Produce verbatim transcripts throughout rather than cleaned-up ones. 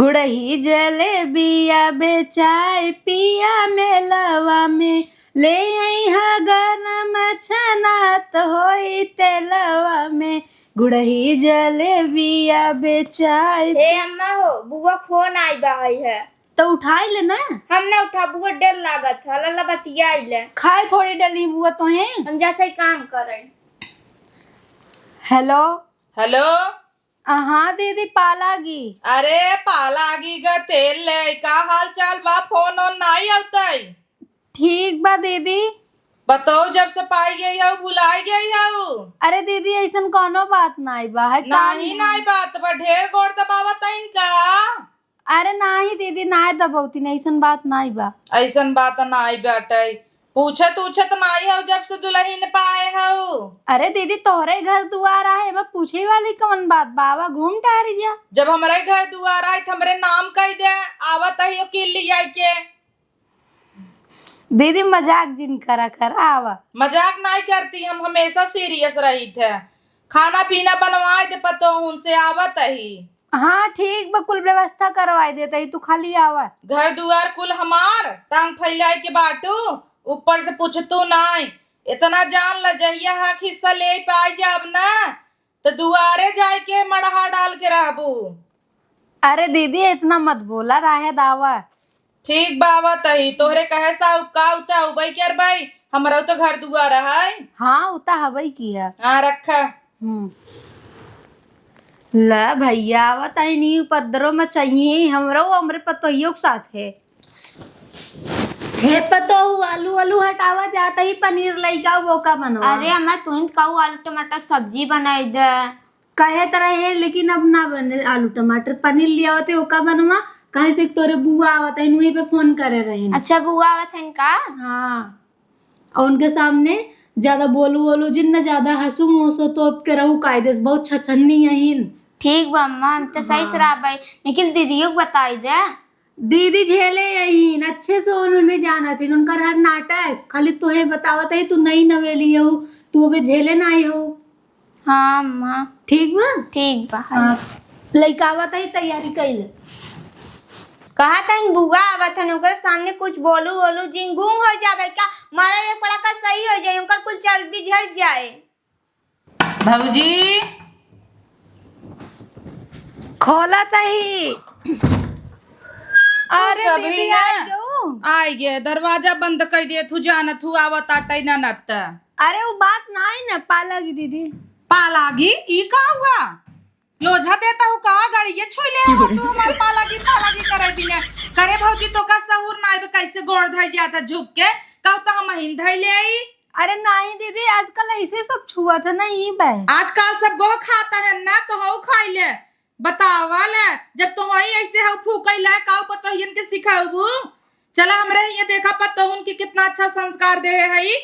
गुड़ही जलेबिया बेचाए पिया मेलवा में, ले अइहा गरम छनात होई तेलवा में। गुड़ही जलेबिया बेचाए। हे अम्मा हो, बुआ फोन आई बा है। तो उठाई ले ना। हम ना उठा, बुआ डर लागत है, लल्ला बतियाई ले। खाए थोड़ी डली बुआ तो है। हम जाते ही काम करें। हेलो। हेलो। हाँ दीदी, पालागी। अरे पालागी ग तेल ले, का हाल चाल बा? फोन ओन नाई आवतई। ठीक बा दीदी। बताओ, जब से पाई गई हऊ, भुलाई गई हऊ। अरे दीदी, ऐसन कौनो बात नाई बा, है का नाहीं, नहीं? नाई बात बा, ढेर गोड़ दबावत हईन का? अरे नाहीं दीदी, नाहीं दबौती, अइसन बात नाई बा। अइसन बात नाई बाटै, पूछत उछत नाई हऊ जब से दुलहिन पाए हऊ। अरे दीदी, तोहरे घर दुआर आहे, एमा पूछे वाली कौन बात बा? आवा घूम टहरी जा। जब हमरे घर दुआर आहे त हमरे नाम कहि दे, आवत ही वकील लियाई के। दीदी मजाक जिन करा कर, आवा। मजाक नाई करती, हम हमेशा सीरियस रहित है। खाना पीना बनवाए दे पतोहुन से, आवत ही। हाँ ठीक बा, कुल व्यवस्था करवाए देत ही, तू खाली आवा। घर दुआर कुल हमार, टांग फैलाए के बाटू, ऊपर से पूछतू नाई। इतना जान ल, जहिया हक हिस्सा ले पाई जाब ना, त दुआरे जाए के मड़हा डाल के रहबू। अरे दीदी, इतना मत बोला, राहे दावा। ठीक बा, आवत ही। तोहरे कहे सा का उता उबई के अरबई, हमरो तो घर दुआर है। हाँ, उता हबई किया। हाँ, रखा। हम्म। ल भैया, आवत ही, नी उपद्रव मचाइए, हमरो हमरे पतोहियो के साथ है। हे पतोहू, आलू, आलू हटावा, जात ही पनीर लइका, वो का बनवा। अरे अम्मा, तू ही कहू आलू टमाटर के सब्जी बनाई दे। कहे त रहे, लेकिन अब ना बने आलू टमाटर, पनीर ले आवते, वो का बनवा, कहे से तोरे बुआ आवत है, उन्हीं पे फोन करे रहे। अच्छा, बुआ आवत है का? हाँ, और उनके सामने ज्यादा बोलू वोलू जिन, ना ज्यादा हंसू मोसो तोप के रहू, कायदे से बहुत छछन्नी अहिन। ठीक बा अम्मा, हम तो सही से हाँ। रहबै। निखिल दीदियों को बताई दे। दीदी झेले यही अच्छे से, उन्होंने जाना थी उनकर हर नाटक, खाली तुहे बतावत है, तू नई नवेली हो, तू अबे झेले ना आई हो। हाँ अम्मा। ठीक बा? ठीक बा। हाँ। लइका आवत है, तैयारी कइले। कहा था इन बुआ आवत हन, ओकर सामने कुछ बोलू वोलू जिन गुम हो जावे का, मारे एक पड़ाका सही हो जाए, ओकर कुल चर्बी झड़ जाए। भौजी। खोला तही। तू अरे सभी दीदी, ना आई गऊ। आई गे, दरवाजा बंद कर दिए, तू जानत हू आवत आटै ना नत। अरे वो बात ना आई ना, पालागी दीदी। पालागी? ई का हुआ? लोझा देता हूँ का? गड़िए छोइले हो तू हमार पालागी, पालागी करे बिना। करे भौजी, तो का सहूर ना आइबे, कैसे गोड़ धइ जाता झुक के? कहू तो हम हिन धइ ले आई। अरे नाहीं दीदी, आजकल ऐसे सब छुअत है ना, ई बे। आजकल सब गोह खाता है ना, तो हऊ खाई ले। बतावा ले, जब तो हई ऐसे हऊ फूकई ला, काऊ पतोहियन के सिखाऊ? चला हमरे हियाँ देखा पतोहुन के कितना अच्छा संस्कार देहे हई।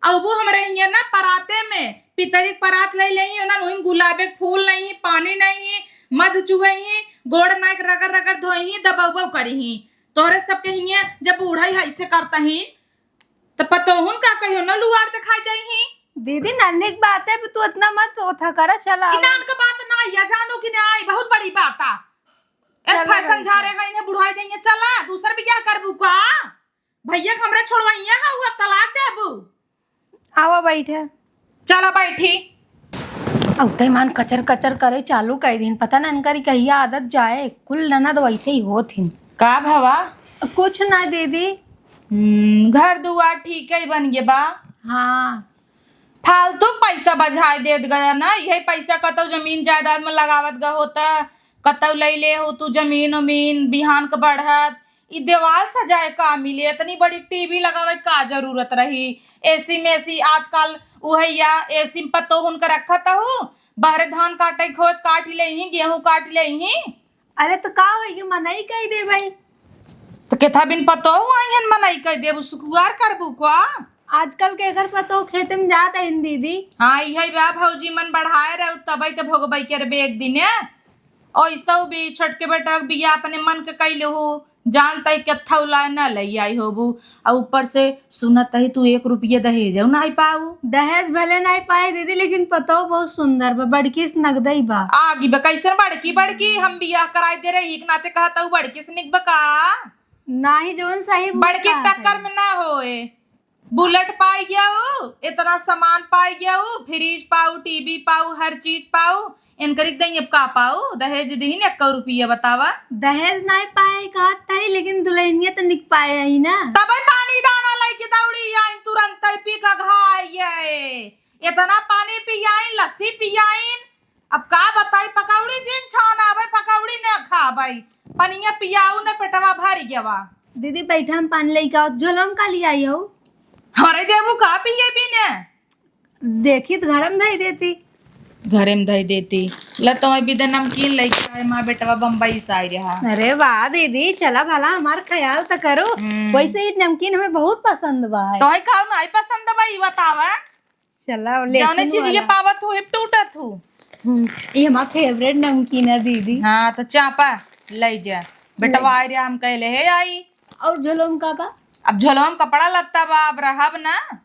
अउबू हमरे हियाँ ना पराते में, पितरी के परात लइ लेही, ओनन उहिन गुलाबे के फूल नहीं, पानी नहीं, मध चुहई, गोड़ नाइक रगड़ रगड़ धोई, दबउबउ करिही। तोहरे सबके हियाँ जब बूढ़ई हइसे करतही, त पतोहुन का कहियो न लुआर देखाई देही। दीदी, नन्ही के बात है, तू इतना मत ओथा करा, चला। इनान के बात ना आइया, जानू कि ना आई, बहुत बड़ी बात आ। एस चला फैशन जल्दी। झारे हैं, इन्हें बुढ़ाई देंगे, चला, दूसर बियाह करबू का? भैया के हमरे छोड़वइया है, हुआ तलाक देबू? आवा बैठे। चला बैठी। अब तैमान कचर कचर करे चालू कर दिन, पता ना इनकर कहिया आदत जाए, कुल ननद वैसे ही होत हिन। का भवा? कुछ ना दीदी। हम्म, घर दुआर ठीक ही बन गे बा। हाँ। फालतू के पैसा बझाए देत गया ना, यही पैसा कतौ जमीन जायदाद में लगावत गहो त कतौ लई ले हो तू जमीन उमीन, बिहान के बढ़त, ई देवाल सजाए का मिले, इतनी बड़ी टीवी लगावे का जरूरत रही? एसी में एसी आजकल उहैया एसी में पतोहुन के रखत हूँ, बहरे धान काटे खोत काट लेही, गेहूं काट लेही। अरे तो का होई गे, मनई कह दे भाई। तो केथा बिन पतोहु आइहन मनई कह देबू, सुकुआर करबू का? आजकल के घर पतोहु खेते में जात है दीदी। हाँ, इहे बा भौजी मन बढ़ाए रहे, तबई तो भोगबई करबे एक दिने। ओइसहू भी छोटके बेटा के बियाह अपने मन के कइले हू, जानत ही कत्थऊ लाए न लइ आई होबू। आ ऊपर से सुनत ही तू एक रुपया दहेज नाहीं पाऊ। दहेज भले नाहीं पाए दीदी, लेकिन पतोह बहुत सुंदर बा, बड़की से नगदई बा। आगी बा, कैसन बड़की? बड़की हम बियाह कराई दे रही के नाते कहत हऊ बड़की से निक बा का? नाहीं, जवन सही बा बड़की कहत टक्कर है। में ना होए। बुलेट पाई गया हू, इतना सामान पाई गया हू, फ्रिज पाऊ, टीवी पाऊ, हर चीज पाऊ, इनकरी के दई अब का पाऊ? दहेज दिहिन एक्को रुपया बतावा। दहेज नाहीं पाए कहत हई, लेकिन दुल्हनिया त निक पाए हई ना। तबे पानी दाना लइके दौड़ी आइन, तुरंतै पी के घाये। इतना पानी पियाइन, लस्सी पियाइन, अब का बताई, पकौड़ी जिन छाना आवे, पकौड़ी न खाबै, पनिया पियाऊ न पेटवा भर गवा। दीदी बैठा, हम पानी लइके आओ, झोलवा में का लियाई हो? हमरे देबू का पिए बिने? देखी त घरे में धई देती। घरे में धई देती। ल तो अभी दे नमकीन लइके आए, माँ बेटवा बम्बई से आए रहा। अरे वाह दीदी, चला भला हमार ख्याल त करो। हम्म। वैसे ही नमकीन हमें बहुत पसंद बा है। तो है खाओ ना, है पसंद बा, ई बतावा। चला, जौने लेसन चीज ये वाला। पावत हो, हिप टूटत हो। हम्म, ये हमार फेवरेट नमकीन है दीदी। हाँ, तो चापा, लइ जा। बेटवा ले। आए रे, हम कहले हे आई। और झोलवा में का बा? अब झोलवा में कपड़ा लत्ता बा, अब रहब ना।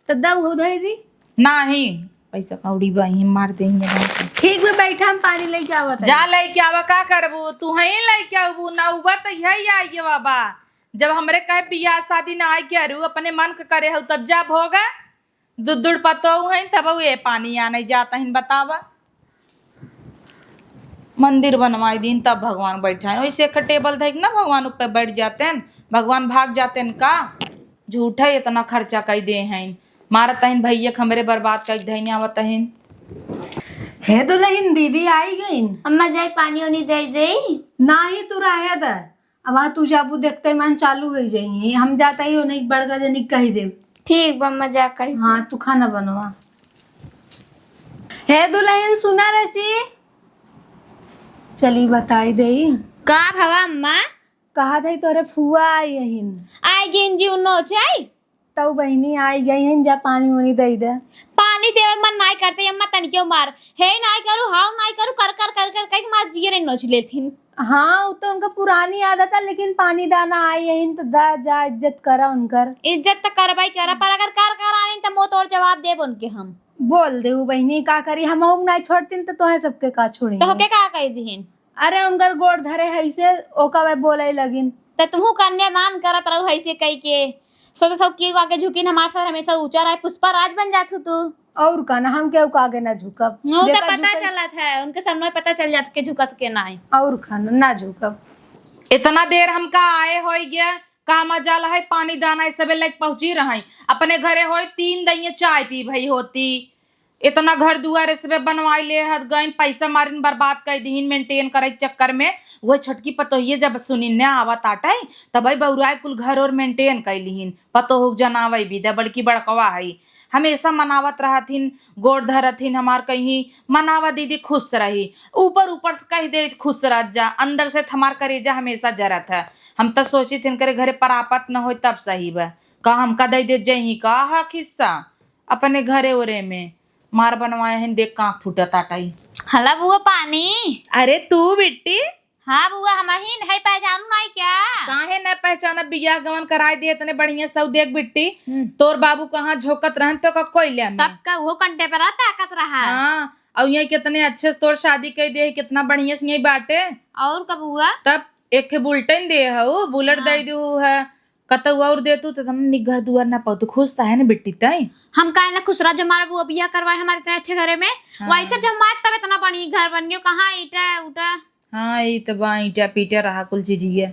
त दा वो धई दी। नाही, पैसा कौड़ी बा, ही मार दे, ही मार दे। ठीक बा, बैठा, हम पानी लइके आवत है। जा लइके आवा, का करबू? तू हई लइके आबू, ना उबा त यही आई गवा बा। जब हमरे कहे बियाह शादी ना आई के अरू, अपने मन के करे हऊ, तब जा भोगा। दुद्दुड़ पतोहू हइन, तब ये पानी आने जात हइन, बतावा। मंदिर बनवाई दीन, तब भगवान बैठा है। वैसे एक टेबल धइक ना, भगवान ऊपर बैठ जाते हैं, भगवान भाग जाते हैं का? झूठा इतना खर्चा कई दे हैं, मारत हइन भैया के हमरे बर्बाद कई धइने आवत हइन। हे दुल्हन, दीदी आई गइन। अम्मा जाई पानी ओनी दे देई। नाही, तू रहे दे। अब वहाँ तू जाबू, देखते मन चालू हो जाइए। हम जाता ही उन्हें बड़का जनी कही दे। ठीक बा, अम्मा जा कही हाँ, दे। तू खाना बनवा। हे दुल्हन, सुना रची, चली बताई देई। का भवा अम्मा? कहा था तोरे फुआ आई हइन। आई गेन जी, उन्नो चाही। तउ बहिनी आई गई हइन, जा पानी वानी दई दे। पानी देवे मन नाई करते, अम्मा तनिको मार। हे नाई करू, हाउ नाई करू, कर कर कर कर कई मार जियरे नोच लेथिन। हाँ, उ तो उनका पुरानी आदत है, लेकिन पानी दाना आई हइन त दा जा, इज्जत करा उनकर। इज्जत त करबई करा, पर अगर कर कर आइन त मुँह तोड़ जवाब देब उनके हम। बोल दे उ बहिनी, का करी, हम होंग नाई छोड़तिन त तोहे सबके का छोड़ी। तोहके का कही दिहिन? अरे उनकर गोड़ धरे हइसे ओका वे बोले लगिन। त तुहू कन्यादान करत रहू हइसे कही के। सोचत हऊ केहू आगे झुकिन, हमार सर हमेशा ऊंचा रहे, पुष्पा राज बन जात हू तू। और का ना, हम केहू के आगे ना झुकब। उ त जेका पता झुके चलत है, उनके सामने पता चल जात के झुकत के नाई। और का ना, ना झुकब। इतना देर हमका आए होई गया, का मजाल है, पानी दाना ये सबे लेके पहुंची रहई। अपने घरे होई तीन दइये चाय पी भई होती। इतना घर दुआर ये सबे बनवाई ले हत गइन, पैसा मारिन बर्बाद कई दिहिन maintain करे के चक्कर में। वह छोटकी पतोहिए जब सुनिन ने आवत आटे, तब भाई बउराए कुल घर और maintain कई लिहिन। पतोहू के जनावई भी दे, बड़की बड़कवा हई, हमेशा मनावत रहथिन, गोड़ धरथिन हमार कहीं, "मनावा दीदी, खुश रही।" ऊपर ऊपर से कह दे, "खुश रह जा", अंदर से त हमार करेजा हमेशा जरत है। हम त सोचित हन करे घरे परापत न होई तब सही बा। का हमका दई देत जइहीं का हक हिस्सा अपने घरे ओरे में? मार बनवाए हन, देख कांख फूटत आटई। हला बुआ पानी। अरे तू बिट्टी। हाँ बुआ, हमहिन है, पहचानू नाई क्या? काहे न पहचानब, बियाह गवन कराई दे इतने बढ़िया सौ। देख बिट्टी, हम्म। तोर बाबू कहाँ झोंकत रहन तो का कोयला में। तब का वो कंटे पर ताकत रहा। हाँ, और ये कितने अच्छे से तोर शादी कई दे, कितना बढ़िया से यही बाटे। और का बुआ? तब एक ठे बुलेटिन दे हऊ, बुलेट हाँ। दे दू है, कतऊ और दे तू तो तम निक घर दुआर ना पाऊ, तू खुश त है ना बिट्टी तई? हम काहे ना खुश रह, जो हमारा बुआ बियाह करवाए हमारे इतने अच्छे घरे में। हाँ। वैसे जब हमारे तब इतना बढ़िया घर बन गयो, कहाँ ईटा उटा। हाँ, ई त बा, ईटा पीटा रहा कुल चीजिए।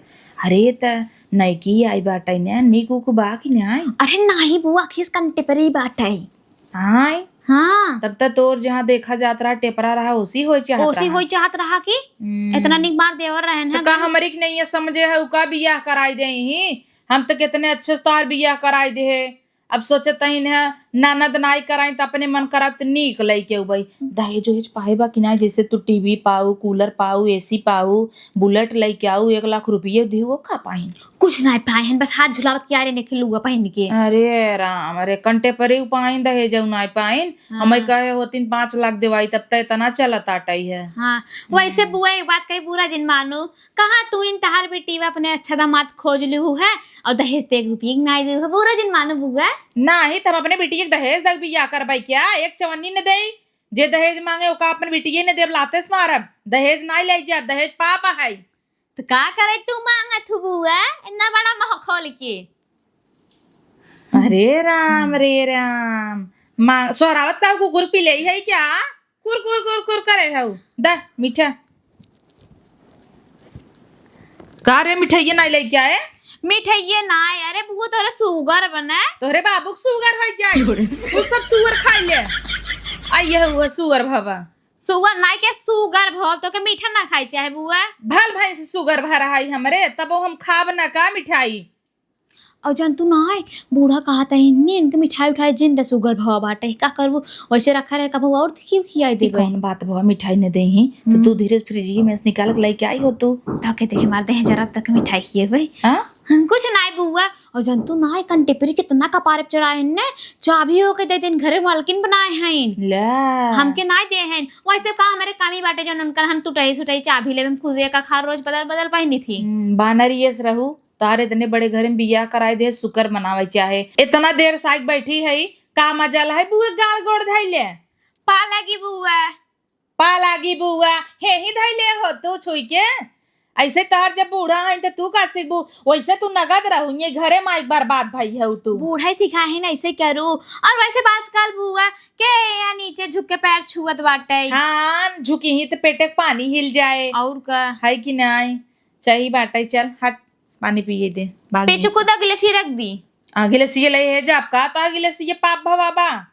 अरे, त नइकी आई बाटइ ने, निक उक बा कि नाई? अरे नाही बुआ, खीस contemporary बाटइ। आय? हाँ। तब त तोर जहाँ देखा जात रहा, टेपरा रहा, ओसी होई चाहत ओसी रहा। होई चाहत रहा कि हम्म। इतना निक मार देवर रहन त है का घर। हमरी के नहीं समझे है, उ का बियाह कराई देही? हम त कितने अच्छे से तोहार बियाह कराई देहे। अब सोचत हइन है, ननद नाई कराई त अपने मन करब त नीक लइके अउबई। दहेज ओहेज पाए बा कि नाई? जैसे तू टीवी पाऊ, कूलर पाऊ, एसी पाऊ, बुलेट लइके आऊ, एक लाख रुपये दिहू, वो का पाइन? कुछ नाई पाए हन, बस हाथ झुलावत के आ रहे नेखे लुआ पहिन के। अरे राम, अरे कंटेपरी पाइन, दहेज नाई पाइन। हाँ। हमें कहे होतिन पाँच लाख देवाई, तब त इतना चलत आटई है। हाँ, वैसे हम्म। बुआ एक बात कही, बुरा जिन मानू, कहाँ तू इन तहार बेटी बा अपने अच्छा दामाद खोज लिहू है और दहेज ते एक रुपये के नाई देहू है, बुरा जिन मानू बुआ। नाही, त हम अपने बिटिया के दहेज दे बियाह करबै क्या? एक चवन्नी न देई, जे दहेज मांगे ओका अपन बिटिये न देब, लाते से मारब। दहेज नाई ले जा, दहेज पाप है। त का करे तू मांगत हू बुआ, इतना बड़ा मुँह खोल के? अरे राम रे राम, मांग सोहरावत का कुकुर पी ले है क्या? कुर कुर कुर कुर करे हऊ। द मीठा। का रे, मिठाइये नाई लइके आए? मिठाइये नाई, अरे बुआ तोहरे सुगर बने। तोहरे बाबू के सुगर होइ जाए। उ सब सुगर खाई ले। आ ये हुआ सुगर भवा। सुगर नाई के सुगर भव, तोके मीठा ना खाई चाहे बुआ। भल भैंस सुगर भरा है हमरे, तबो हम खाब ना का मिठाई। और जान तू ना आए, बूढ़ा कहत है, "इन्ने इनके मिठाई उठाई जिन दे सुगर भवा बाटे, का करबू?" वैसे रखा रहे, कबहू और खियो खियाई ई देबे। कौन बात भवा, मिठाई न देही, तो हम्म। तू धीरे से फ्रिज में से निकाल के लेके आई हो तू। तो के देखे मार दे हैं जरा तक मिठाई खिए हुए। हाँ? हम कुछ नाई बुआ, और जान तू ना आए, कंटेपरी कितना कपारे पे चढ़ाए इन्ने, चाभी होके दे दिन घरे मालकिन बनाए हैं। ला। हमके नाई दे हैं, वैसे का हमरे कमी बाटे जौन उनकर हम टुटाई सुटाई चाभी लेबे, हम खुदे का खा रोज बदल बदल पहनी थी। हम्म, बानर ये से रहू। तार इतने बड़े घर में बियाह कराए दे, शुक्र मनावे चाहे। इतना देर साइक बैठी है, का मजा ला है बुआ गाड़ गोड़ धइले? पा लागी बुआ। पा लागी बुआ, हे ही धइले हो तू छुई के। ऐसे तार जब बूढ़ा है त तू का सीखबू? वैसे तू नगद रहू, ये घरे माई बर्बाद भई है तू। बूढ़ा ही सिखाए है ना ऐसे करू। और वैसे आजकल बुआ के यहाँ नीचे झुक के पैर छुअत बाटे। हाँ, झुकी ही त पेटे के पानी हिल जाए। और का? है कि नाई? सही बाटे, चल हट। पानी पिए दे, भाग पेचू गई। को तो गिलासिया रख दी। आ, गिलासिया ले है जा, आपका तो गिलासिया पाप भवा बा।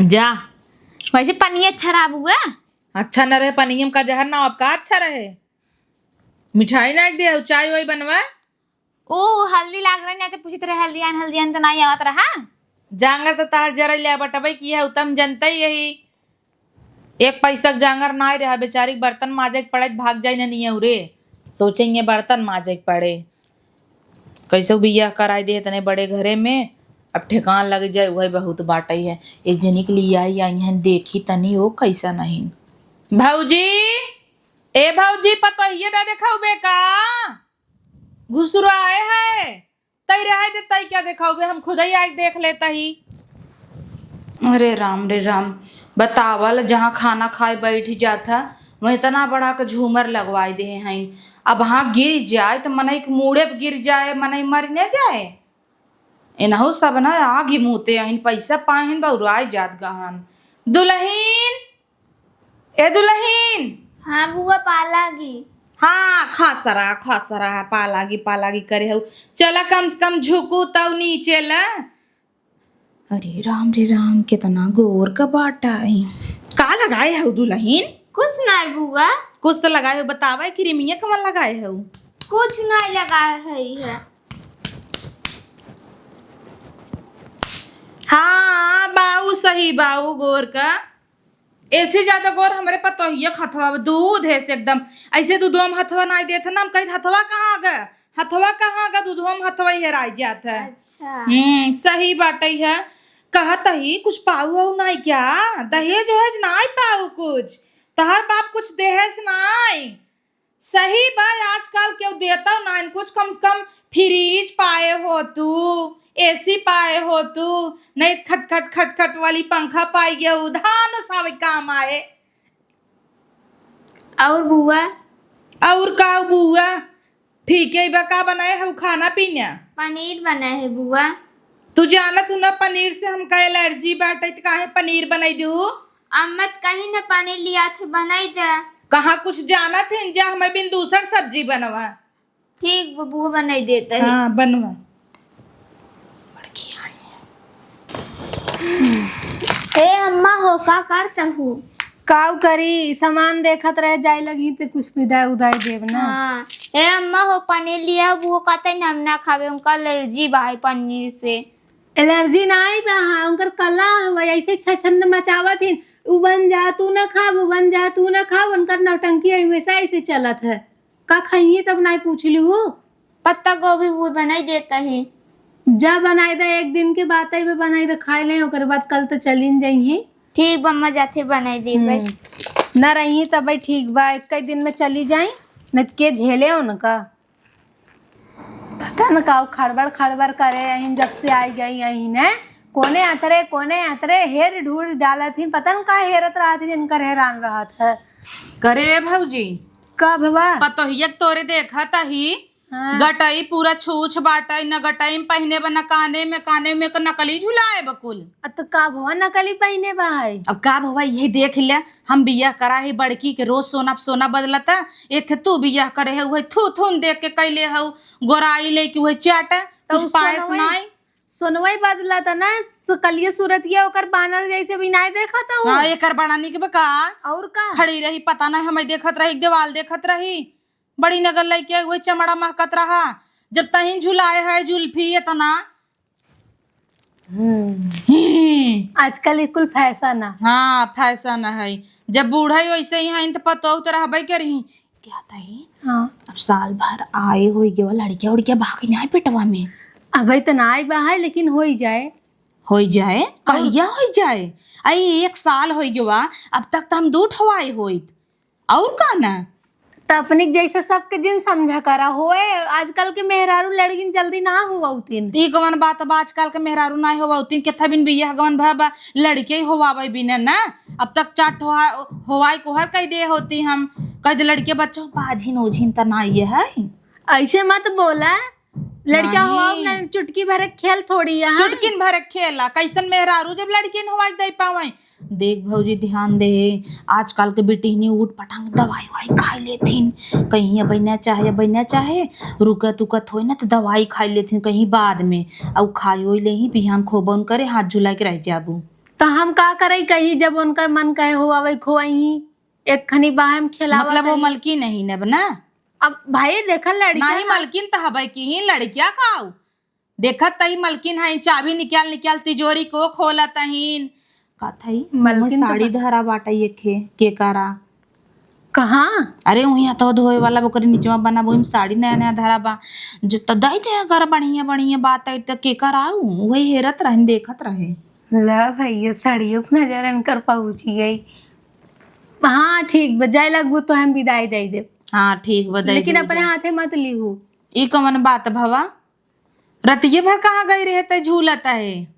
जा। वैसे पनिया अच्छा रहा बुआ? अच्छा न रहे पनिया में का जहर ना, आपका अच्छा रहे। मिठाई ना एक दे, चाय वाय बनवा। ओ, हल्दी लाग रही, नहीं तो पूछत रहे, हल्दी आन, हल्दी आन तो नहीं आवत रहा। जांगर तो तार जरा ले बटबे की है, उत्तम जनता ही यही। एक पैसा के जांगर नाई रहा, बेचारी के बर्तन माजे के पड़े, भाग जाई ना नहीं रे। सोचेंगे बर्तन माजे के पड़े। कैसे बियाह कराई दे इतने बड़े घरे में, अब ठेकान लग जाए, वही बहुत बाटई है। एक जनी के लिए आई, आई हैं, देखी तनी हो कैसा नहीं। भौजी, ए भौजी, पतोहिए ना देखाउबे का? घुसुराए है, तई रहे दे, तई क्या देखाउबे, हम खुदई आइके देख लेता ही। अरे राम रे राम, बतावल, जहाँ खाना खाए बैठ जात ह, वहीं इतना बड़ा के झूमर लगवाए दे हैं। अब हाँ गिर जाए तो मनई के मूड़े पे गिर जाए, मनई मर न जाए। इनहू सब ना आगी मुँहते अहिन, पैसा पाए हन, बउराए जात गहन। दुलहिन, ए दुलहिन। हाँ बुआ, पा लागी। हाँ, खसरा, खसरा, पा लागी, पा लागी करे हऊ। चला कम से कम झुकू तऊ नीचे ला। अरे राम रे राम, कितना गोर का बाटा है। का लगाए हऊ दुलहिन? कुछ नाई बुआ। कुछ तो लगाए हऊ, बतावा, क्रीमिया कमन लगाए हऊ? कुछ नाई लगाए है, है। हाँ, बाऊ सही, बाऊ गोर का। ऐसे ज्यादा गोर हमरे पतोहिया के हथवा बा, दूध है से एकदम। ऐसे दूधवा में हथवा नाई देत है ना, हम कहित हथवा कहाँ गा, हथवा कहाँ गा, दूधवा में हथवा ही हेराई जात है। अच्छा। हम्म, सही बाटे है। कहत ही कुछ पाऊ हऊ नाई क्या? दहेज वहेज नाई पाऊ कुछ? तोहर बाप कुछ देहेस नाई? सही बा, आजकल केहू देतौ नाइन कुछ, कम से कम फ्रिज पाए हो तू, एसी पाए हो तू, नहीं खटखट खटखट वाली पंखा पाई गया, धान ओसावे काम आए। और बुआ? और का बुआ? ठीक है बा, का बनाए है खाना पीना? पनीर बनाए है बुआ। तू जानत हूँ ना, पनीर से हमका एलर्जी बाटे, त काहे पनीर बनाई दू? अम्मा त कहीं न पनीर लिया थे, बनाई दे। कहाँ कुछ जानत है, जा हमें बिन दूसर सब्जी बनवा। ठीक बा, बुआ बनाई देता है। हाँ, बनवा। ए अम्मा हो, का करता हूँ? काउ करी, सामान देखत रहे, जाए लगी त कुछ पिदाई उदाई देब ना। हाँ। ए अम्मा हो, पनीर लिया, वो कहते हैं हम ना खावे, उनका एलर्जी बा है पनीर से। एलर्जी नाई बा, हाँ, उनकर कला हवा, ऐसे छछन मचावत हिन, "उ बन जा, तू ना खाब, उ बन जा, तू ना खाब", उनकर नौटंकी हमेशा ऐसे चलत है। का खाइए तब नाई पूछ लिहू। पत्ता गोभी वो बनाई देता ही। जा बनाई दे, एक दिन के बात है, वे बनाई दे, खाई ले, ओकर बाद कल तो चलिन जाइए। ठीक बा, अम्मा जाते बनाई देबे। हम्म। ना रही तब ठीक बा, एक ही दिन में चली जाई, न के झेले उनका। पता न का खड़बड़ खड़बड़ करे अहिन, जब से आई गई अहिन है। कोने अतरे, कोने अतरे, हेर ढूंढ डालत ही, पता न का हेरत रहत ही, इनकर हैरान रहत है। करे भौजी। का भवा? पतोहिया के तोरे देखत ही, हाँ। गटई पूरा छूछ बाटई, न गटई में पहिने बा, न काने में, काने में क नकली झुलाए बा कुल। अ त का भवा नकली पहिने बा है? अब का भवा, यही देख ले, हम बियाह करा है बड़की के, रोज सोना प सोना बदलता, एक तू बियाह करे है, वही थू थून देख के कैले हऊ, गोराई लेके वही चाटा, त कुछ उ पायस सोनवई, नाई। सोनवई बदलता ना, तो कलिए सूरतिया ओकर बानर जैसे भी नाई देखत हऊ। हाँ, एकर बड़ा निक बा का? और का? खड़ी रही, पता नहीं, हमें देखत रही, देवाल देखत रही। बड़ी नगर लइके उहे चमड़ा महकत रहा। जब तहिन झुलाए है जुल्फी एतना। हम्म। ही। आजकल ई कुल फैशन है। हाँ, फैशन है। जब बूढ़ा ही वैसे ही हैं, त पतोह त रहबे करही। क्या तही? हाँ। अब साल भर आए होई गवा, लड़किया उड़किया भाग नाई पेटवा में। अबे त नाई बा है, लेकिन होई जाए। होई जाए? और कहिया होई जाए? आई एक साल होई गवा, अब तक त हम दू ठवाए होइत। और का ना? त अपने जैसे सबके जिन समझा करा होए, आजकल के मेहरारू लड़किन जल्दी ना होवतिन। ई कवन बात बा, आजकल के मेहरारू ना होवतिन, केथा बिन बियाह गवन भा बा, लड़के ही होवावे बिना ना। अब तक चार ठो हा-, होवाई कोहर कह दे होती हम, कह दे लड़के बच्चों बाझिन ओझिन त ना ये है। ऐसे मत बोला, लड़का नहीं। होवाओ ना, चुटकी भर खेल थोड़ी है। चुटकिन भर खेला, कैसन मेहरारू जब लड़किन होवाई दे पावे। देख भौजी, ध्यान दे, आजकल के बिटिहनी उठ पटांग दवाई वाई खाई लेथिन, कहीं अब ना चाहे, अब ना चाहे, रुकत उकत होई ना त दवाई खाई लेथिन कहीं बाद में, अउ खाई ओई लेही, बिहान खोबन करे, हाथ झुला के रह जाबू। त हम का करई कही, जब उनकर मन कहे हो आवे खोई, एक खनी बाहे में खेलावा मतलब वो करी। मलकिन नहीं नब ना? अब भाई देखा लड़किया नहीं, का मलकिन त हबै की ही लड़किया का आऊ। देखत तही मलकिन है, चाबी निकाल निकाल तिजोरी को खोलत अहिन। का थई? मलकिन ओमे तो साड़ी बा। धरा बाटा ये खे, के करा? कहाँ? अरे उही हथवा धोए वाला ओकरे निचवा बना, ओही में साड़ी नया नया धरा बा। जो त दई दे अगर बढ़िया बढ़िया बात आई त के करा आऊ? वही हेरत रहन, देखत रहे। ला भैया, साड़ियों पे नजर इनकर पहुँची गई। हाँ ठीक बा, जाए लगबू तो हम विदाई दे देब। हाँ ठीक बा, दे लेकिन देबू अपने जा। हाथे मत लीहू। ई कवन बात भवा? रतिये भर कहाँ गई रहे त झूलत है?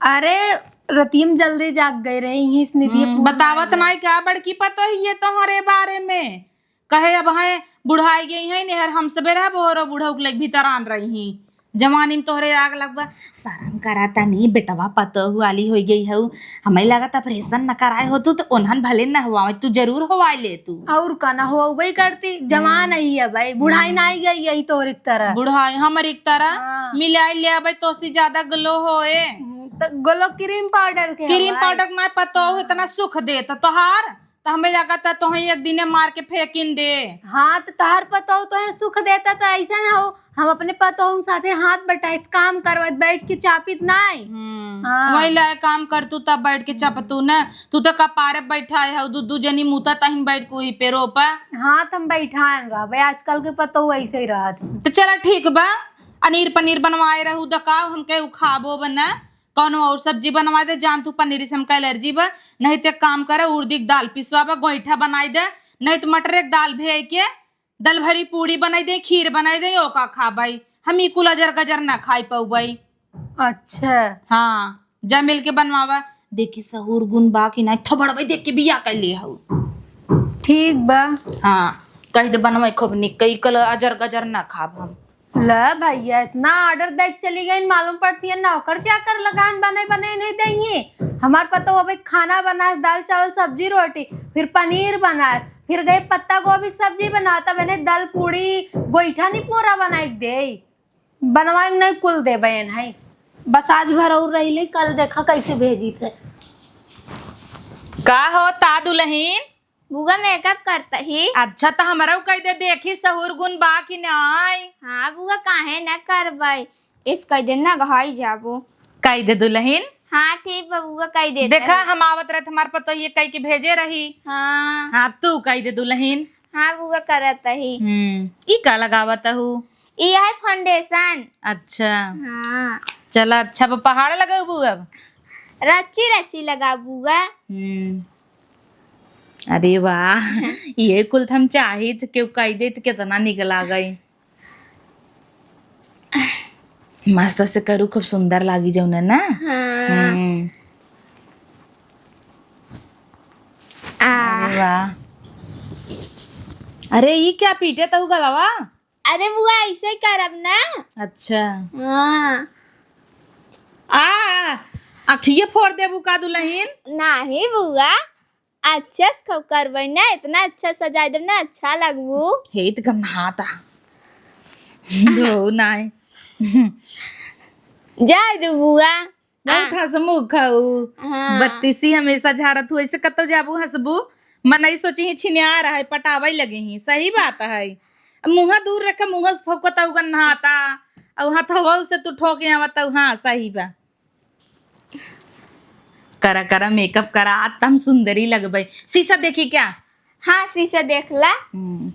अरे रतिये में जल्दी जाग गई रही, इस निधिये हम्म, पूरा बतावत नाई। नाई का बड़की पतोहिये तोहरे बारे में? कहे अब हैं बुढ़ाई गई हैं, नेहर हम सबे रह बोहरो बुढ़ऊ के लग भीतर आन रही ही। जवानी में तोहरे आग लगबा, शरम करा तनी, बेटवा पतोहू वाली होई गई हऊ। हमें लगत ऑपरेशन न कराए होतू त ओन्हन भले न हुआ, तू जरूर हुआ ले तू। और का ना हुआ, वही करती, जवान हम्म। आई है भाई, बुढ़ाई हम्म। ना आई गई यही तोहरे की तरह। बुढ़ाई हमरी की तरह हाँ। मिलाई ले भाई, तोसी ज्यादा ग्लो होए। हम्म, त ग्लो क्रीम पाउडर के क्रीम हमारे। पाउडर ना पतोहू हाँ। इतना सुख देत तोहार। त हमें लागत है तोहें एक दिने मार के फेंकिन दे। हाँ, त तोहर पतोह तोहें सुख देता त ऐसा ना हो, हम अपने पतोह के साथे हाथ बटाइत काम करवाइत, बैठ के चापित नाई। हम्म, हाँ। वही लाए काम कर तू, तब बैठ के चपतू न। तू तो कपारे बैठाए हऊ, दू दू जनी मुता तहिन बैठ के वही पे रोपा। हाँ, त हम बैठाए रहबे, आजकल के पतोह ऐसे ही रहत है। त चला ठीक बा, अनीर पनीर बनवाए रहू दकाव, हमके उ खाबो बना। कौनो और सब्जी बनवा दे, जान तू पनीर से हमका एलर्जी बा। नहीं ते काम करे, उड़दी के दाल पिसवा बा, गोईठा बनाई दे, नहीं तो मटरे के दाल भेज के दलभरी पूड़ी बनाई दे, खीर बनाई दे, ओका खाबाई। हम ई कुल अजर गजर ना खाई पउबाई। अच्छा। हाँ, जा मिल के बनवावा। देखी सहूर गुण बा कि नहीं, थोबड़वे देख के बिया कर ले हऊ। ठीक बा। हाँ, कह दे बनवाई खूब निक, कई कुल अजर गजर ना खाब हम। ला भैया, इतना ऑर्डर दे के चली गई, मालूम पड़ती है नौकर चाकर लगान बने बने नहीं देंगे। हमार पतोह अबे खाना बनाए, दाल चावल सब्जी रोटी, फिर पनीर बनाए, फिर गए पत्ता गोभी की सब्जी बनाए, तब इन्हें दाल पूड़ी गोईठा नहीं पूरा बनाए के दे, बनवाए के नहीं कुल दे बहन है। बस आज भर और रही ले, कल देखा कैसे भेजी थे। का होता दुलहिन? बुआ मेकअप करत ही। अच्छा, त हमरउ कइ दे, देखी सहूर गुन बा कि नाई। हाँ बुआ, काहे न करबइ, इस कइ दे न घाई जाबो। कइ दे दुलहिन। हाँ ठीक बा बुआ, कइ दे देखा, तही। हम आवत रहत, हमार पतोहिए कइ के भेजे रही। हाँ। हाँ, अब तू कइ दे दुलहिन। हाँ बुआ, करत ही। हम्म, ई का लगावत हू? ई है foundation। अच्छा। हाँ। चला, अच्छा, अब पहाड़ लगउबू अब? रची रची लगाउब बुआ। हम्म। अरे वाह, ये कुल त हम चाहित केउ कइ देत, केतना निक लागइ। मस्त से करू, खूब सुंदर लागी जौन है ना। हाँ। हम्म। आ। अरे वाह। अरे, ई का पीटे तहु गलवा? अरे बुआ, ऐसे ही करब ना। अच्छा। हाँ। आ, अखिए फोड़ देबू का दुलहिन? नाही बुआ, अच्छा से खूब करबइ ना, इतना अच्छा सजाइ देब ना, अच्छा लगबू। हे त गन्हाता। दो नाई। जाए दे बुआ। बहुत आ। हंसमुख हऊ। हाँ। बत्तीसी हमेशा झारत हू, ऐसे कतौ जाबू हंसबू? मनई सोची ही छिनियार है, पटावइ लगी ही। सही बात है। मुँह दूर रखे, मुँह से फौकत हऊ गन्हाता। अउ हथवा से तू ठोके आवत हऊ। हाँ, सही बा। करा, करा, मेकअप करा, आज त हम सुंदरी लगबइ। शीशा देखी क्या? हाँ, शीशा देख ला। हम्म।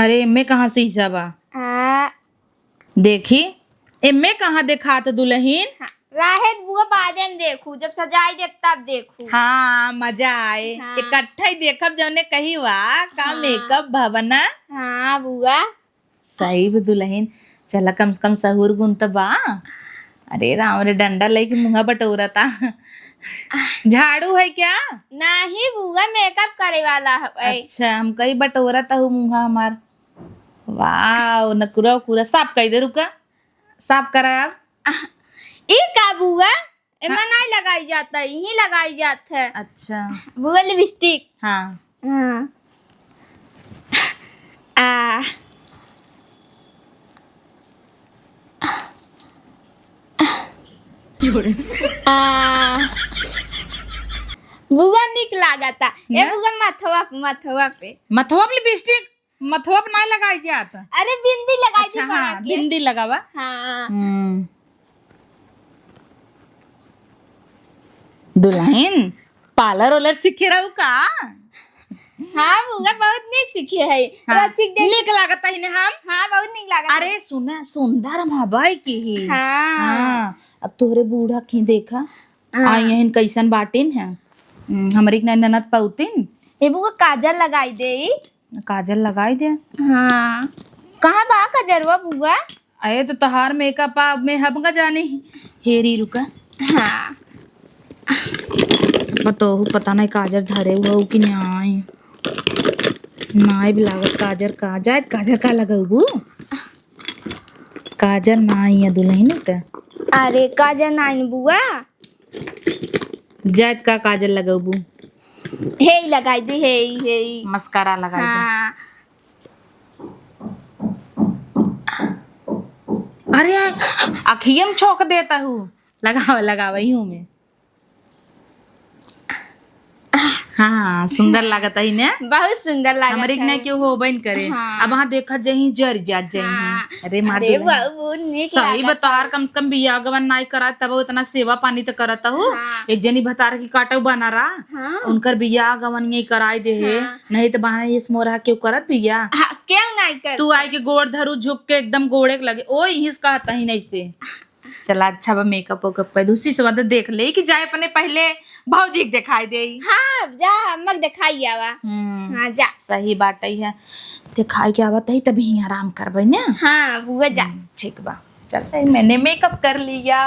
अरे, एमे कहाँ शीशा बा? आ। देखी, एमे कहाँ देखात दुलहिन? हाँ, राहेत बुआ, बादे में देखू, जब सजाई देब तब देखू। हाँ, मजा आए। हाँ। इकट्ठा ही देखब, जौने कही, "वाह, का हाँ। मेकअप भवना।" हाँ, बुआ। सही बा दुलहिन, चला कम से कम सहूर गुन त बा। अरे राम रे, डंडा लइके मुँहा बटोरता। झाड़ू है क्या? नाही बुआ, मेकअप करे वाला है। अच्छा, हम कही बटोरत हऊ मुँहा हमार। वाओ, नकुरा उकुरा साफ कइ दे, रुका, साफ करा अब। ई का बुआ? एमा हाँ। नाहीं लगाई जात है, यहीं लगाई जात है। अच्छा। बुआ लिपस्टिक। हाँ। हाँ। आ। आ। बुआ निक लागता। ए ना? बुआ मथवा पे, मथवा पे। मथवा पे लिपस्टिक? मथवा पे नाहीं लगाई जात। अरे बिंदी लगाई अच्छा, दी बना हाँ, के। बिंदी लगावा। हाँ। हम्म। दुलहिन, पार्लर वार्लर सीखे रहू का? हाँ, बुआ बहुत नीक सीखे है। हाँ, रचिक देख। नीक लागत है ने हम? हाँ, बहुत नीक लागत है। अरे सुना, सुंदर हम हबाई की ही। हाँ। हाँ, अब तोहरे बूढ़ा की देखा। हाँ। आ यहिन कैसन बाटिन है। हम्म, हमरी के ननद पौतिन। ए बुआ, काजल लगाई दे। काजल लगाई दे। हाँ। कहाँ बा कजरवा बुआ? अरे तो तोहार मेकअप आ, में हमका जानी। हेरी रुका। हाँ। पतोहू पता नहीं काजर धरे हुआ कि नाहीं। नाहीं भी लागत काजर का। जाए काजर का लगउबू? काजर नाहीं है दुलहिन त। अरे काजर नाहीं न बुआ। जाए का काजर लगउबू? हेई लगाई दे, हेई, हेई। मस्कारा लगाई दे। हाँ। अरे, अखियम छोक देता हूँ। लगावा, लगावा, यूं में। हाँ, सुंदर लागत ही ने। बहुत सुंदर लागत हमरे के है। ना केहू होबे न करे। हाँ। अब वहाँ देखत जहीं जर जात जहीं। हाँ। अरे मार अरे दुल्हन। बाबू, नीक सही लागत बा, तोहार है। कम से कम बियाह गवन नाई करा, तब उतना सेवा पानी तो करत हूँ। हाँ। एक जनी भतार की काटो बना रहा, हाँ। उनकर बियाह गवन ये कराई दे है, हाँ। नहीं तो बहाना ये मोरा क्यों करत बियाह? हाँ, क्यों नहीं करत? तू आई के गोड़ धरू झुक के एकदम गोड़े के लगे, ओ इहिस कहत ही नहीं से। चला, अच्छा बा, मेकअप वेकअप कर दू, उसी से बाद देख ले कि जाए अपने पहले भौजी के दिखाई दे। हाँ, जा, अम्मा के दिखाई आवा। हम्म, हाँ, जा। सही बात है, दिखाई के आवा तही तभी ही आराम करबे ना। हाँ, बुआ जा। हम्म, ठीक बा, चलते ही मैंने मेकअप कर लिया।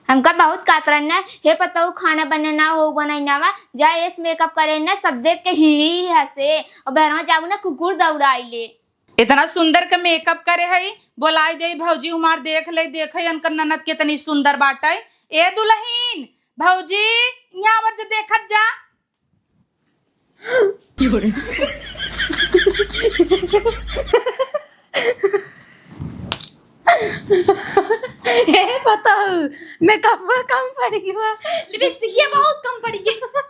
हमका बहुत कातरन ना, हे पतऊ खाना बनाना हो बनाई ना वा, जा एस मेकअप करे ना, सब देख के ही ही हंसे, और बहरवा जाऊ ना कुकुर दौड़ाई ले। इतना सुंदर के मेकअप करे हई, बोलाई दे भौजी हमार देख ले, देखे अनकर ननद कितनी सुंदर बाटे। ए दुल्हीन, भौजी, यहाँ आवत जा, देखत जा। ए, बताओ, मेकअप कम पड़ गया। लिपस्टिक ये बहुत कम पड़ गया।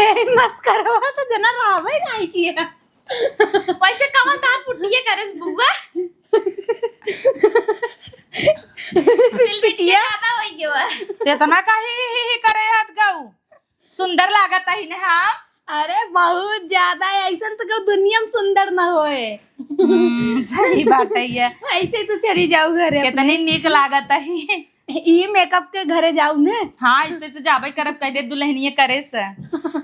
ए, मस्करवा तो जना रहबे नहीं किया। वैसे कवन तार पुट्टिए करे से बुआ? लिपस्टिक ये ज्यादा हो गया। तेतना का ही, ही, ही करे हत गऊ। सुंदर लागत ही ने हम। अरे बहुत ज्यादा, ऐसन तो केहू दुनिया में सुंदर न होए। हम्म, सही बात है ये। ऐसे तो चली जाऊ घरे अपने। कितनी नीक लागत ही। ई मेकअप के घरे जाऊ ने। हाँ, इससे तो जाबे करब, कह दे दुल्हनिये करे से।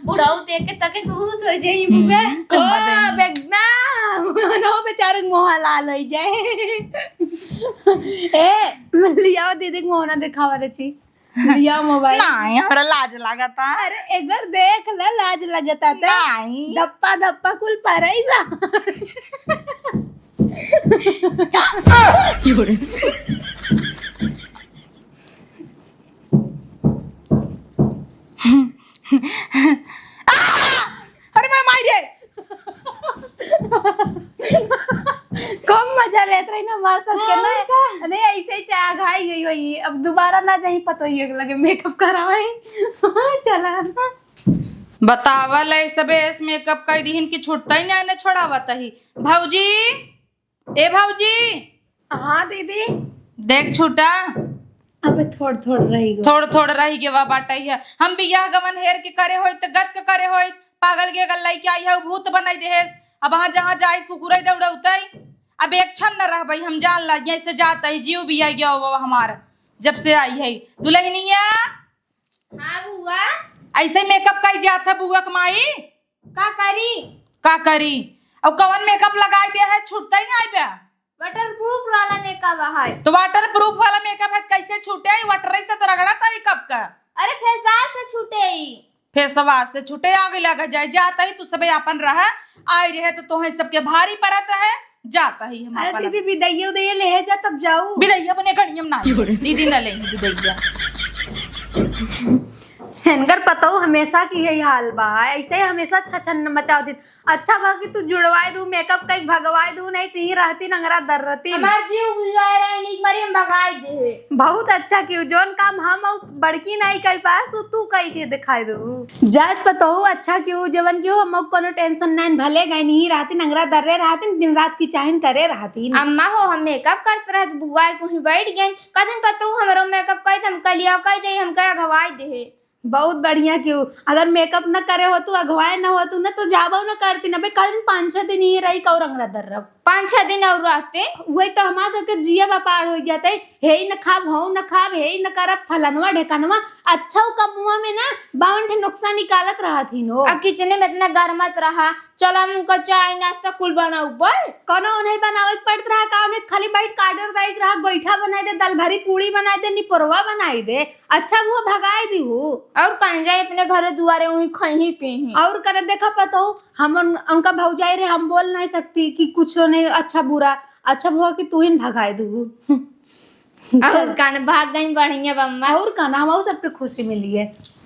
बुढ़ऊ देख के तके खुश हो जाई हम्म, बुआ। चुम्मा दे। ओ, एकदम। मनो बेचारे के मोहा लाल हो जाए। ए, लियाओ दीदी के मोहना दिखावा रे छी। लिया मोबाइल। नहीं, हमरा लाज लागता। अरे, एक बार देख ले, लाज लगता ते। नहीं। धप्पा धप्पा कुल परई बा। अरे मार माई रे। कम मजा लेत रही ना हमारे साथ के ना। हाँ, का? अरे ऐसे ही चाह घाई गई होई, अब दोबारा ना जाई पतोहिए के लगे मेकअप करावे। चला ना। बतावल है सबे ऐस मेकअप कई दिहिन कि छुट्टा ही नहीं ने छोड़ावत ही। भौजी, ए भौजी। हाँ दीदी। देख छुट्टा। अबे थोड़ थोड़ रही गो। थोड़ थोड़ रही गवा बाटई है। हम बियाह गवन हेर के करे होई त गत के करे होई। पागल के गल्लाई के आई है, भूत बनाई देहेस। अब हाँ जहाँ जाई कुकुरई दौड़ौतई। अब एक क्षण न रहबई, हम जान ला, यहीं से जात ही, जीव भी आई गया बाबा हमार, जब से आई है। दुल्हनिया। हाँ बुआ। ऐसे मेकअप कई जात है बुआ के माई। का करी? का करी? अब कवन मेकअप लगाई दे है, छुट्टा ही नहीं आइबे। वाटरप्रूफ वाला मेकअप है। तो वाटरप्रूफ वाला मेकअप है, कैसे छूटे? वाटर से तो रगड़ा था ही कब का। अरे फेस वॉश से छूटे ही। फेस वॉश से छूटे, आग लग जाए। जात ही तू सबे आपन रह, आई रहे तो तोहे सबके भारी परत रहे, जात ही हम अरे आपन। दीदी, बिदैया उदैया ले जा, तब जाऊ। बिदैया अपने गड़ियम ना, दीदी ना ले बिदैया। इनकर पतोहू हमेशा की यही हाल बा, ऐसे ही हमेशा छछन मचाव दिन। अच्छा बा कि तू जुड़वाए दू, मेकअप कई भगवाए दू, नहीं ती रहती नंगरा दर्रती। हमार जीव बुझाए रहे, नीक मारी हम भगाई दे। बहुत अच्छा कियो, जौन काम हम अउ बड़की नाई कई पास, उ तू कई के दिखाई दू। जात पतोहू अच्छा कियो, जवन कियो हम कोनो टेंशन नहीं, भले गए नहीं रहती नंगरा दर्रे रहती, दिन रात की चाहिन करे रहती। अम्मा हो, हम मेकअप करत रहत बुआ को ही बैठ गए, कदिन पतोहू हमरो मेकअप कई दे, हम कलिया कई दे, हम कई अगवाई दे। बहुत बढ़िया कियो। अगर मेकअप न करे होतू, अगवाए न होतू न, तो जाबो न करती न। बे, कल पाँच छह दिन ही रही, कऊ रंगरा दर्रब। पाँच छह दिन और रहते? वही तो हमार सबके जिया व्यापार हो जाते। हे ही न खाब, हो न खाब, हे ही न करब, फलनवा ढेकनवा। अच्छा, उ कमुआ में ना बावन ठे नुस्खा निकालत रहत ही नो। अब किचने में इतना गरमत रहा, चल हम उनका चाय नाश्ता कुल बनाऊ, बोल। कोनो उन्हें बनावे के पड़त रहा का? उन्हें खाली बैठ के order दे के रहा, गोईठा बनाई दे, दाल भरी पूड़ी बनाई दे, निपोरवा बनाई दे। अच्छा वो भगाई दी हो। और कहाँ जाए अपने घरे दुआरे, वहीं खही पी ही। और करे देखा पतोहू, हम उन, उनका भौजाई रहे, हम बोल नहीं सकती कि कुछ नहीं अच्छा बुरा। अच्छा हुआ कि तू ही भगाई दू। और कान भाग गई बढ़िया बम्मा। और का नाम, और सबके खुशी मिली है।